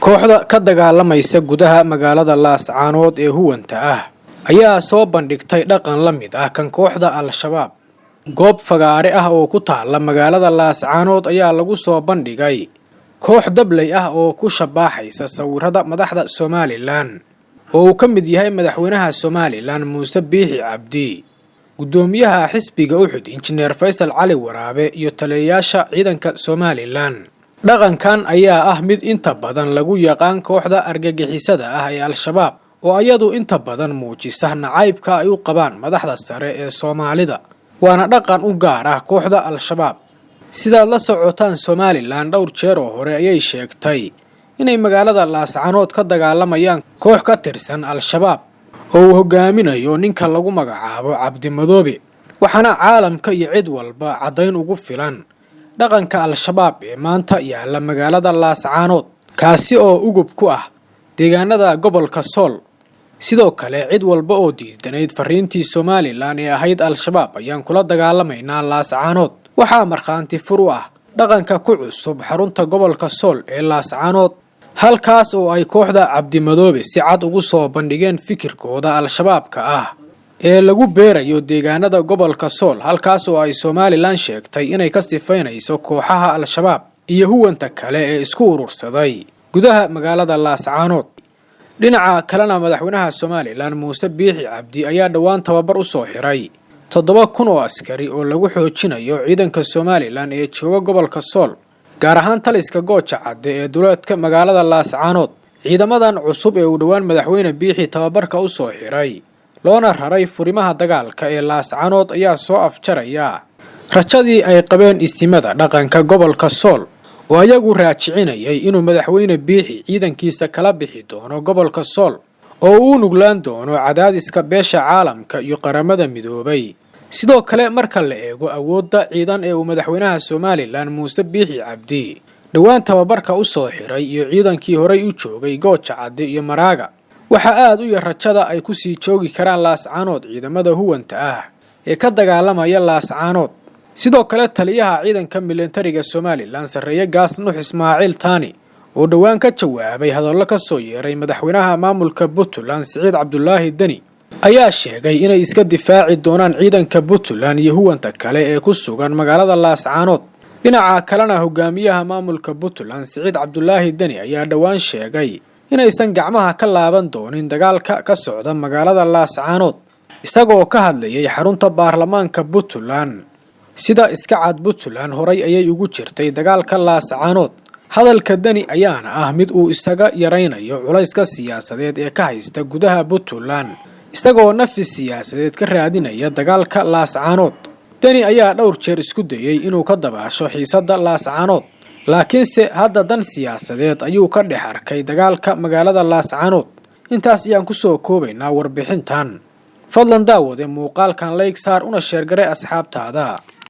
Kooxda ka dagaalamaysa gudaha magaalada Laascaanood ee huwanta ah ayaa soo bandhigtay dhaqan la mid ah kan kooxda Al-Shabaab. Goob fagaare ah oo ku taala magaalada Laascaanood ayaa lagu soo bandhigay koox dabley ah oo ku shabaaxaysa sawirada madaxda Somalilan oo uu ka mid yahay madaxweynaha Somalilan Muuse Biixi Cabdi, guddoomiyaha xisbiga Uxud Injineer Faysal Cali Waraabe iyo taliyayaasha ciidanka Somalilan. Dhaqankan ayaa ah mid inta badan lagu yaqaan kooxda argagixisada ah ee Al-Shabaab oo ayadu inta badan muujisa nacaybka ay u qabaan madaxda sare ee Soomaalida, waana dhaqan u gaar ah kooxda Al-Shabaab. Sidaad la socotaan, Somalilan dhowr jeer oo hore ayay sheegtay inay magaalada Laascaanood ka dagaalamayaan koox ka tirsan Al-Shabaab oo uu hogaaminayo ninka lagu magacaabo Cabdimadoobe, waxaana caalamka iyo cid walba caddayn ugu filan dhaqanka Al-Shabaab ee maanta yaalla magaalada Laascaanood, kaasi oo ugub ku ah deegaanada gobolka Sool. Sidoo kale cid walba oo diidanayd fariintii Somalilan ee ahayd Al-Shabaab ayaan kula dagaalamaynaa Laascaanood waxaa markhaanti fur u ah dhaqanka ku cusub xarunta gobolka Sool ee Laascaanood, halkaas oo ay kooxda Cabdimadoobe si cad ugu soo bandhigeen fikirkooda Al-Shabaabka ah ee lagu beerayo deegaanada gobolka Sool, halkaas oo ay Somalilan sheegtay inay ka sifaynayso kooxaha Al-Shabaab iyo huwanta kale ee isku urursaday gudaha magaalada Laascaanood. Dhinaca kalena, madaxweynaha Somalilan Muuse Biixi Cabdi ayaa dhowaan tababar u soo xiray 7000 oo askari oo lagu xoojinayo ciidanka Somalilan ee jooga gobolka Sool, gaar ahaan taliska Gooja Cadde ee duleedka magaalada Laascaanood. Ciidamadan cusub ee uu dhowaan madaxweyne Biixi tababarka u soo xiray loona raray furimaha dagaalka ee Laascaanood ayaa soo afjaraya rajadii ay qabeen istimada dhaqanka gobolka Sool oo ayagu raajicinayay inuu madaxweyne Biixi ciidankiisa kala bixi doono gobolka Sool oo uu u nuglaan doono cadaadiska beesha caalamka iyo Qaramada Midoobay. Sidoo kale, marka la eego awoodda ciidan ee uu madaxweynaha Somalilan Muuse Biixi Cabdi dhowaan tababarka u soo xiray iyo ciidankii horey u joogay Gooja Cadde iyo Maraaga, waxaa aada u yar rajada ay kusii joogi karaan Laascaanood ciidamada huwanta ah ee ka dagaalamaya Laascaanood. Sidoo kale, taliyaha ciidanka militariga Somalilan Sarreeye Gaas Nuux Ismaaciil Taani oo dhowaan ka jawaabay hadallo ka soo yeeray madaxweynaha maamulka Puntland Siciid Cabdulaahi Deni ayaa sheegay inay iska difaaci doonaan ciidanka Puntland iyo huwanta kale ee ku sugan magaalada Laascaanood. Dhinaca kalena, hogaamiyaha maamulka Puntland Siciid Cabdulaahi Deni ayaa dhowaan sheegay inaysan gacmaha ka laaban doonin dagaalka ka socda magaalada Laascaanood, isagoo ka hadlayay xarunta baarlamaanka Puntland. Sida iska cad, Puntland horay ayay ugu jirtay dagaalka Laascaanood. Hadalka Deni ayaana ah mid uu isaga yaraynayo culayska siyaasadeed ee ka haysta gudaha Puntland, isagoo nafis siyaasadeed ka raadinaya dagaalka Laascaanood. Deni ayaa dhowr jeer isku dayey inuu ka dabaasho xiisadda Laascaanood, laakiinse hadda dan siyaasadeed ayuu ka dhex arkay dagaalka magaalada Laascaanood. Intaas ayaan kusoo koobaynaa warbixintan. Fadlan daawade muuqaalkan like saar una share garee asxaabtaada.